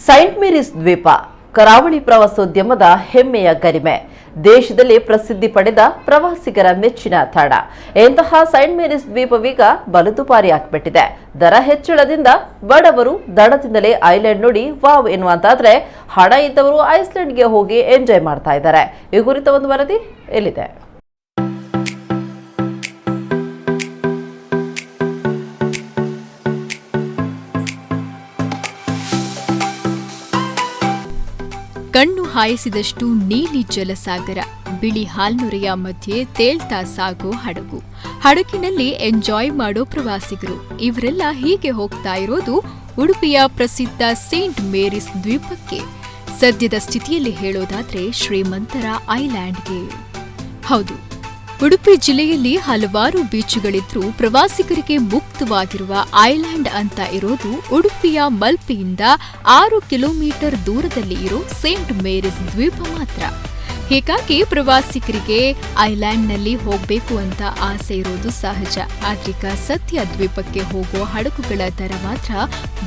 Saint Mary's ದ್ವೀಪ ಕರಾವಳಿ ಪ್ರವಾಸೋದ್ಯಮದ ಹೆಮ್ಮೆಯ ಗರಿಮೆ, ದೇಶದಲ್ಲಿ ಪ್ರಸಿದ್ಧಿ ಪಡೆದ ಪ್ರವಾಸಿಗರ ಮೆಚ್ಚಿನ ತಾಣ. ಇಂತಹ ಸೈಂಟ್ ಮೇರಿಸ್ ದ್ವೀಪವೀಗ ಬಲು ದುಬಾರಿ ಆಗ್ಬಿಟ್ಟಿದೆ. ದರ ಹೆಚ್ಚಳದಿಂದ ಬಡವರು ದಡದಿಂದಲೇ ಐಲ್ಯಾಂಡ್ ನೋಡಿ ವಾವ್ ಎನ್ನುವಂತಾದ್ರೆ, ಹಣ ಇದ್ದವರು ಐಸ್ಲ್ಯಾಂಡ್ಗೆ ಹೋಗಿ ಎಂಜಾಯ್ ಮಾಡ್ತಾ ಇದ್ದಾರೆ. ಈ ಕುರಿತ ಒಂದು ವರದಿ ಇಲ್ಲಿದೆ. ಕಣ್ಣು ಹಾಯಿಸಿದಷ್ಟು ನೀಲಿ ಜಲಸಾಗರ, ಬಿಳಿ ಹಾಲ್ನೊರೆಯ ಮಧ್ಯೆ ತೇಲ್ತಾ ಸಾಗೋ ಹಡಗು, ಹಡಗಿನಲ್ಲಿ ಎಂಜಾಯ್ ಮಾಡೋ ಪ್ರವಾಸಿಗರು, ಇವರೆಲ್ಲ ಹೀಗೆ ಹೋಗ್ತಾ ಇರೋದು ಉಡುಪಿಯ ಪ್ರಸಿದ್ಧ ಸೇಂಟ್ ಮೇರಿಸ್ ದ್ವೀಪಕ್ಕೆ. ಸದ್ಯದ ಸ್ಥಿತಿಯಲ್ಲಿ ಹೇಳೋದಾದ್ರೆ ಶ್ರೀಮಂತರ ಐಲ್ಯಾಂಡ್ಗೆ. ಹೌದು, ಉಡುಪಿ ಜಿಲ್ಲೆಯಲ್ಲಿ ಹಲವಾರು ಬೀಚುಗಳಿದ್ರೂ ಪ್ರವಾಸಿಗರಿಗೆ ಮುಕ್ತವಾಗಿರುವ ಐಲ್ಯಾಂಡ್ ಅಂತ ಇರೋದು ಉಡುಪಿಯ ಮಲ್ಪೆಯಿಂದ 6 ಕಿಲೋಮೀಟರ್ ದೂರದಲ್ಲಿ ಇರೋ ಸೇಂಟ್ ಮೇರಿಸ್ ದ್ವೀಪ ಮಾತ್ರ. ಹೀಗಾಗಿ ಪ್ರವಾಸಿಗರಿಗೆ ಐಲ್ಯಾಂಡ್ನಲ್ಲಿ ಹೋಗಬೇಕು ಅಂತ ಆಸೆ ಇರೋದು ಸಹಜ. ಆದ್ರೀಗ ಸದ್ಯ ದ್ವೀಪಕ್ಕೆ ಹೋಗೋ ಹಡಗುಗಳ ದರ ಮಾತ್ರ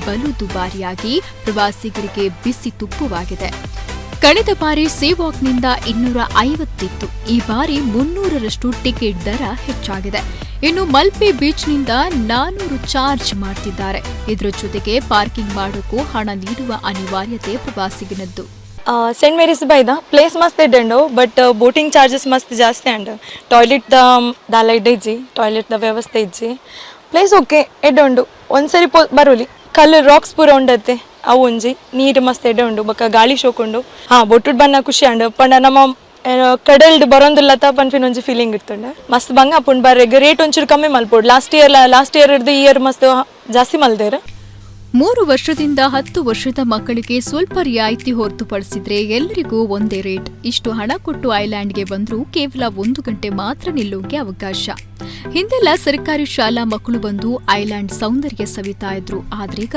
ಬಲು ದುಬಾರಿಯಾಗಿ ಪ್ರವಾಸಿಗರಿಗೆ ಬಿಸಿ ತುಪ್ಪವಾಗಿದೆ. ಕಳೆದ ಬಾರಿ ಸೀವಾಕ್ನಿಂದ 250 ಇತ್ತು. ಈ ಬಾರಿ 300ರಷ್ಟು ಟಿಕೆಟ್ ದರ ಹೆಚ್ಚಾಗಿದೆ. ಇನ್ನು ಮಲ್ಪೆ ಬೀಚ್ನಿಂದ 400 ಚಾರ್ಜ್ ಮಾಡ್ತಿದ್ದಾರೆ. ಇದರ ಜೊತೆಗೆ ಪಾರ್ಕಿಂಗ್ ಮಾಡೋಕ್ಕೂ ಹಣ ನೀಡುವ ಅನಿವಾರ್ಯತೆ ಪ್ರವಾಸಿಗನದ್ದು. ಸೆಂಟ್ ಮೇರಿಸ್ ಬೈದ. ಪ್ಲೇಸ್ ಮಸ್ತ್ ಎಡ್ಡೆ, ಬಟ್ ಬೋಟಿಂಗ್ ಚಾರ್ಜಸ್ ಮಸ್ತ್ ಜಾಸ್ತಿ ಅಂಡ್ ಟಾಯ್ಲೆಟ್ ದ ದಾಲ ಎಡ್ಡೆ ಇಜ್ಜಿ, ಟಾಯ್ಲೆಟ್ the ವ್ಯವಸ್ಥೆ ಇಜ್ಜಿ. ಪ್ಲೇಸ್ ಓಕೆ, ಎಡ್ಡೆ ಉಂಡು. ಒಂದ್ಸರಿ ಪೋ ಬರೋಲಿ. ಕಲ್ಲು ರಾಕ್ಸ್ ಪೂರ ಉಂಡತ್ತೆ, ಅವು ಒಂಜಿ ನೀರು ಮಸ್ತ್ ಎಡ್ಡೆ ಉಂಡು. ಬೊಕ್ಕ ಗಾಳಿ ಶೋಕುಂಡು. ಹಾಂ, ಬೊಟ್ಟುಡ್ ಬನ್ನ ಖುಷಿ ಅಂಡು. ಪಂಡ ನಮ್ಮ ಕಡಲ್ಡ್ ಬರೋಂದಿಲ್ಲತ ಪನ್ಪಿನ ಒಂಜಿ ಫೀಲಿಂಗ್ ಇರ್ತುಂಡು. ಮಸ್ತ್ ಬಂಗ ಅಪ್ಪುಂಡು ಬರ್ರೆಗ್. ರೇಟ್ ಒಂಚೂರು ಕಮ್ಮಿ ಮಲ್ಪೊಡು. ಲಾಸ್ಟ್ ಇಯರ್ ಹಿಡ್ದು ಇಯರ್ ಮಸ್ತ್ ಜಾಸ್ತಿ ಮಲ್ದೇರು. 3 ವರ್ಷದಿಂದ 10 ವರ್ಷದ ಮಕ್ಕಳಿಗೆ ಸ್ವಲ್ಪ ರಿಯಾಯಿತಿ ಹೊರತುಪಡಿಸಿದ್ರೆ ಎಲ್ಲರಿಗೂ ಒಂದೇ ರೇಟ್. ಇಷ್ಟು ಹಣ ಕೊಟ್ಟು ಐಲ್ಯಾಂಡ್ಗೆ ಬಂದ್ರೂ ಕೇವಲ ಒಂದು ಗಂಟೆ ಮಾತ್ರ ನಿಲ್ಲೋಕೆ ಅವಕಾಶ. ಹಿಂದೆಲ್ಲ ಸರ್ಕಾರಿ ಶಾಲಾ ಮಕ್ಕಳು ಬಂದು ಐಲ್ಯಾಂಡ್ ಸೌಂದರ್ಯ ಸವಿತಾ ಇದ್ರು. ಆದ್ರೀಗ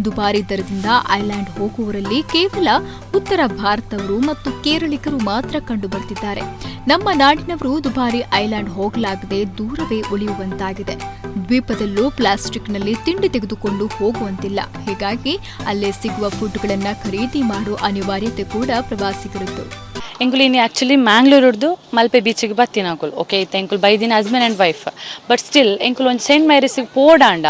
ದುಬಾರಿ ದರದಿಂದ ಐಲ್ಯಾಂಡ್ ಹೋಗುವವರಲ್ಲಿ ಕೇವಲ ಉತ್ತರ ಭಾರತವರು ಮತ್ತು ಕೇರಳಿಗರು ಮಾತ್ರ ಕಂಡು ಬರ್ತಿದ್ದಾರೆ. ನಮ್ಮ ನಾಡಿನವರು ದುಬಾರಿ ಐಲ್ಯಾಂಡ್ ಹೋಗಲಾಗದೆ ದೂರವೇ ಉಳಿಯುವಂತಾಗಿದೆ. ದ್ವೀಪದಲ್ಲೂ ಪ್ಲಾಸ್ಟಿಕ್ನಲ್ಲಿ ತಿಂಡಿ ತೆಗೆದುಕೊಂಡು ಹೋಗುವಂತಿಲ್ಲ. ಹೀಗಾಗಿ ಅಲ್ಲೇ ಸಿಗುವ ಫುಡ್ಗಳನ್ನು ಖರೀದಿ ಮಾಡುವ ಅನಿವಾರ್ಯತೆ ಕೂಡ ಪ್ರವಾಸಿಗರದ್ದು. ಎಂಕುಲು ಇನಿ ಆ್ಯಕ್ಚುಲಿ ಮ್ಯಾಂಗ್ಳೂರುಡ್ದು ಮಲ್ಪೆ ಬೀಚಿಗೆ ಬತ್ತಿನ ಅಂಕುಲು. ಓಕೆ, ಇತ್ತೆ ಎಂಕುಲು ಬೈದಿನ husband and wife. But still ಎಂಕುಲು ಒಂಜಿ ಸೆಂಟ್ ಮೇರಿಸಿಗೆ ಪೋಡಾಂಡ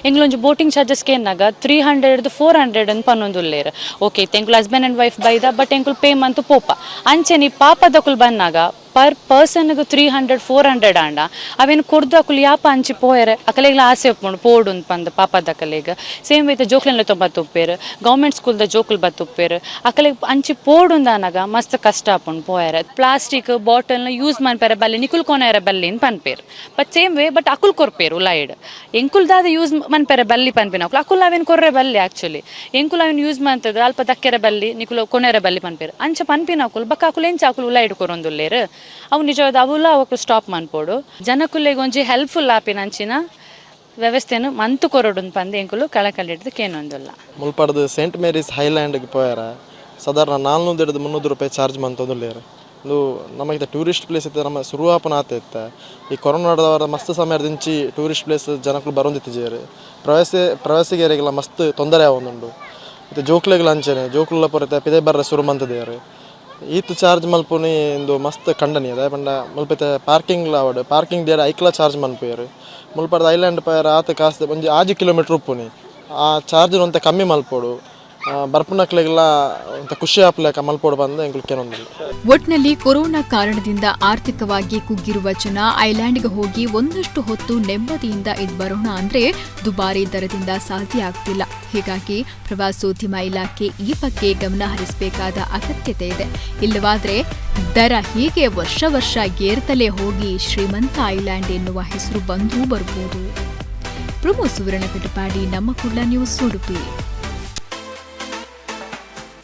ಎಂಕುಲು ಒಂಜಿ ಬೋಟಿಂಗ್ ಚಾರ್ಜಸ್ ಕೇನ್ನಾಗ 300 400 ಅಂತ ಪನ್ನೊಂದುಲ್ಲೇರು. ಓಕೆ, ಇತ್ತೆ ಎಂಕುಲು ಹಸ್ಬೆಂಡ್ ಆ್ಯಂಡ್ ವೈಫ್ ಬೈದ, ಬಟ್ ಎಂಕುಲು ಪೇ ಮಂತು ಪೋಪ. ಅಂಚೆನೆ ಪಾಪದಕುಲು ಬಂದಾಗ ಪರ್ ಪರ್ಸನ್ಗೆ 300 400 ಆಂಡ ಅವೇನು ಕೊಡ್ದು ಅಕುಲು ಯಾಪ ಅಂಚಿ ಪೋಯರೆ? ಅಕಲೆಗ್ಲ ಆಸೆ ಉಪ್ಪುಂಡು ಪೋಡು ಅಂತ ಪಂದ್. ಪಾಪದಕಲೆಗ್ ಸೇಮ್ ವಿತ್ ಜೋಕ್ಲೆನ್ಲ ಬತ್ತುಪ್ಪೇರು, ಗೌರ್ಮೆಂಟ್ ಸ್ಕೂಲ್ದ ಜೋಕುಲು ಬತ್ತುಪ್ಪೇರು. ಅಕಲೆಗ್ ಅಂಚಿ ಪೋಡುಂದಾನಾಗ ಮಸ್ತ್ ಕಷ್ಟ ಆಪುಂಡು ಪೋಯರೆ. ಪ್ಲಾಸ್ಟಿಕ್ ಬಾಟಲ್ನ ಯೂಸ್ ಮನ್ಪೆರೆ ಬಲ್ಲಿ, ನಿಕುಲ್ ಕೊನೆಯರ ಬಲ್ಲಿ ಅಂತ ಪನ್ಪೇರು. ಬಟ್ ಸೇಮ್ ವೇ ಬಟ್ ಅಕುಲ್ ಕೊರ್ಪೇರು ಉಲಾಯಿಡ್. ಎಂಕುಲ್ ದಾದ ಯೂಸ್ ಮನ್ಪೆರೆ ಬಲ್ಲಿ ಪನ್ಪಿನ ಅಕುಲು, ಅಕುಲ್ ಅವೇನು ಕೊರ್ರೆ ಬಲ್ಲಿ. ಆಕ್ಚುಲಿ ಎಂಕುಲ್ ಅವೇನು ಯೂಸ್ ಮಂತದ ಅಲ್ಪ ದಕ್ಕೆರೆ ಬಲ್ಲಿ, ನಿಕುಲು ಕೊನೆರೆ ಬಲ್ಲಿ ಪನ್ಪೇರು. ಅಂಚ ಪನ್ಪಿನ ಅಕುಲು ಬಕ್ಕ ಅಕುಲು ಎಂಚ ಅಕುಲು ಉಲಾಯಿಡ್ ಕೊರೊಂದುಲ್ಲೇರು? ಅವು ನಿಜವಾದ ಅವುಲ ಅವಕು ಸ್ಟಾಪ್ ಮನ್ಪೋಡು. ಜನಕುಲೆಗ್ ಒಂಜಿ ಹೆಲ್ಪ್ಫುಲ್ ಆಪಿನ ಅಂಚಿನ ವ್ಯವಸ್ಥೆನು ಮಂತು ಕೊರೊಡು ಪಂದ್ ಎಂಕುಲು ಕಳಕಳಿಡ್ದು ಕೇನೊಂದುಲ್ಲ. ಮುಲ್ಪಡ್ದು ಸೆಂಟ್ ಮೇರಿಸ್ ಐಲ್ಯಾಂಡ್ಗೆ ಪೋಯಾರ ಸಾಧಾರಣ 400ಡ್ದು 300 ರೂಪಾಯಿ ಚಾರ್ಜ್ ಮಂತೊಂದುಲ್ಲೇರು. ಉಂದು ನಮಗೆ ಟೂರಿಸ್ಟ್ ಪ್ಲೇಸ್ ಇತ್ತೆ. ನಮ್ಮ ಸುರುವಾಪನ ಆತ ಇತ್ತೆ. ಈ ಕೊರೋನಾದವರ ಮಸ್ತ್ ಸಮಯದಿಂಚಿ ಟೂರಿಸ್ಟ್ ಪ್ಲೇಸ್ ಜನಕ್ಕಲು ಬರೋಂದಿತ್ತಿಜೇರು. ಪ್ರವಾಸಿಗರಿಗೆಲ್ಲ ಮಸ್ತ್ ತೊಂದರೆ ಆವೊಂದುಂಡು. ಇತ್ತೆ ಜೋಕ್ಲೆಗ್ಲ ಅಂಚೆನೆ, ಜೋಕುಲ ಪೂರ ಪಿದೈ ಬರ್ರೆ ಸುರು ಮಂತದೇರು. ಈತ್ ಚಾರ್ಜ್ ಮಲ್ಪುನಿ ಇಂದು ಮಸ್ತ್ ಖಂಡನೀಯ. ದಾಯೆ ಪಂಡ ಮುಲ್ಪ ಪಾರ್ಕಿಂಗ್ ಆವಡ್, ಪಾರ್ಕಿಂಗ್ there ಐಕ್ಲ ಚಾರ್ಜ್ ಮನ್ಪುವೆರ್. ಮುಲ್ಪದ ಐಲ್ಯಾಂಡ್ ಪೋಯರ ಆತ್ ಕಾಸ್. ಒಂಜಿ 6 ಕಿಲೋಮೀಟರ್ ಉಪ್ಪುನಿ. ಆ ಚಾರ್ಜ್ ಒಂತೆ ಕಮ್ಮಿ ಮಲ್ಪೊಡು. ಬರ್ಪುನಕ್ಲೆಗ್ಲ ಒಂತೆ ಖುಷಿ ಆಪುಲೆಕ ಮಲ್ಪೊಡು ಪಂದ್ ಎಂಕುಲು ಕೇನೊಂದುಲ್ಲ. ಒಟ್ನಲ್ಲಿ ಕೊರೋನಾ ಕಾರಣದಿಂದ ಆರ್ಥಿಕವಾಗಿ ಕುಗ್ಗಿರುವ ಜನ ಐಲ್ಯಾಂಡ್ಗೆ ಹೋಗಿ ಒಂದಷ್ಟು ಹೊತ್ತು ನೆಮ್ಮದಿಯಿಂದ ಇದ್ ಬರೋಣ ಅಂದ್ರೆ ದುಬಾರಿ ದರದಿಂದ ಸಾಧ್ಯ ಆಗ್ತಿಲ್ಲ. ಹೀಗಾಗಿ ಪ್ರವಾಸೋದ್ಯಮ ಇಲಾಖೆ ಈ ಬಗ್ಗೆ ಗಮನ ಹರಿಸಬೇಕಾದ ಅಗತ್ಯತೆ ಇದೆ. ಇಲ್ಲವಾದ್ರೆ ದರ ಹೀಗೆ ವರ್ಷ ವರ್ಷ ಏರ್ತಲೇ ಹೋಗಿ ಶ್ರೀಮಂತ ಐಲ್ಯಾಂಡ್ ಎನ್ನುವ ಹೆಸರು ಬಂದರೂ ಬರಬಹುದು. ಪ್ರಮೋ ಸುವರ್ಣ ಕಟಪಾಡಿ, ನಮ್ಮ ಕುಡ್ಲ ನ್ಯೂಸ್, ಉಡುಪಿ.